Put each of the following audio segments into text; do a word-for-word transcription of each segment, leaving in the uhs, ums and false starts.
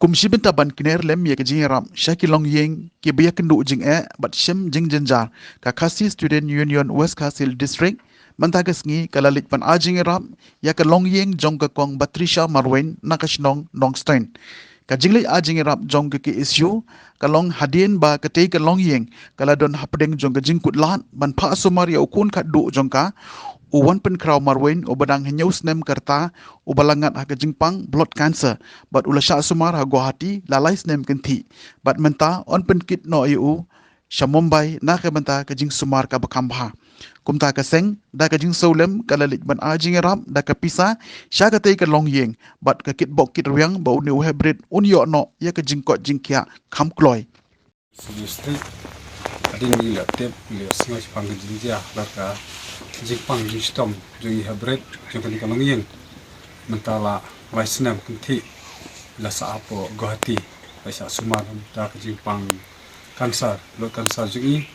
Kum shi bynta ban kner lem ïa ka jingïarap sha ki longïing kiba ïakynduh jingeh bad shem jingjynjar, ka Khasi Student Union West Khasi Hills District mynta ka sngi ka la leit ban ai jingïarap ïa ka longïing jong ka Kong Batrisha Marwein na ka shnong Nongstoiñ. Ka jingleit ai jingïarap jong ka K S U ka long hadien ba katei ka longïing ka la don hapdeng jong ka jingkut lad ban phah sumar ïa u khun khatduh jong ka, u Wanpynkhraw Marwein, uba dang hynñiew snem ka rta, uba la ngat ha ka jingpang blood cancer bad u la shah sumar ha Guwahati la lai snem kynthih bad mynta yn pynkit noh ïa u sha Mumbai na ka bynta ka jingsumar kaba kham bha. Kumta ka seng da ka jingsngewlem ka la leit ban ai jingïarap da ka pisa sha katei ka longïing bad ka kitbok kitrwiang ba une u heprit un ïoh noh ïa ka jingkoit jingkhiah kham kloi. Sylvester, hadien ngi la tip, ngi la sngew shaphang ka jingjia, la ka jingpang jingshitom jong i heprit jong kane ka longïing. Mynta la lai snem kynthih la sah hapoh Guwahati, la shah sumar mynta ka jingpang cancer, blood cancer jong i.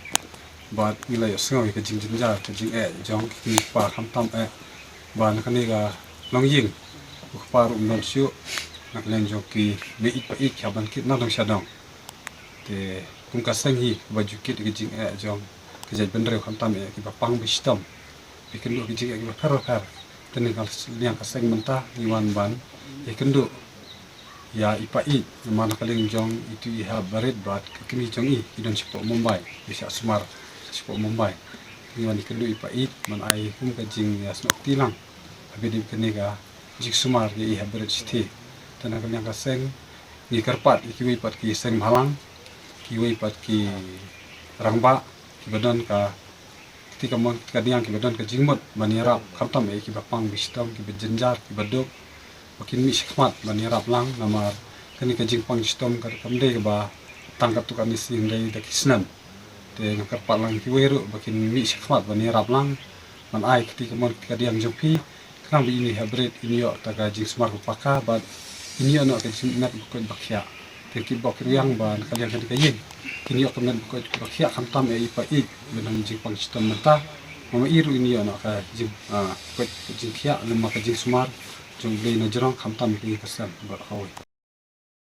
Bad ngi la ïohsngew ïa ka jingjynjar, ka jingeh jong ki kmie ki kpa khamtam eh ba na kane ka longïing u kpa ruh um don shuh, na ka liang jong ki mei ïeit pa ïeit ki hap ban kit na dong sha dong. Te kum ka seng hi kaba ju kit ïa ka jingeh jong ka jaitbynriew khamtam eh kiba pang ba shitom, ba ïakynduh ïa ka jingeh kiba pher ba pher. Te na ka liang ka seng mynta ngi wan ban ïakynduh ïa i pa ïeit namar na ka liang jong itu i heprit bad ka kmie jong i ki don shapoh Mumbai, ki shah sumar shapoh Mumbai. Ngi wan ïakynduh i pa ïeit ban ai kum ka jingïasnoh kti lang ha ba dei kane ka jingsumar ïa i heprit shithi. Te na ka liang ka seng ngi kyrpad ïa kiwei pat ki seng bhalang, kiwei pat ki rangbah kiba don ka kti kamon kti kadiang kiba don ka jingmut ban ïarap khamtam eh kiba pang ba shitom, kiba jynjar, kiba duk, ba kin mih shakhmat ban ïarap lang namar kane ka jingpang shitom ka kam dei kaba tang katto katne sngi, dei da ki snem. Te nga kyrpad lang kiwei ruh ba kin mih shakhmat ban ïarap lang ban ai kti kamon kti kadiang jong phi, khnang ba ine i heprit in ïoh ta ka jingsumar ba paka bad in ïoh noh ka jingmet ba koit ba khiah. Te ki bok ki riang ba na ka liang kane ka ïing kin ïoh ka met ba koit ba khiah khamtam eh i pa ïeit ba don jingpang shitom mynta. Ma ma i ruh in ïoh noh ka jing, ah, koit ka jingkhiah lem ma ka jingsumar jong U Blei na jrong khamtam ïa ka sem bad kawei.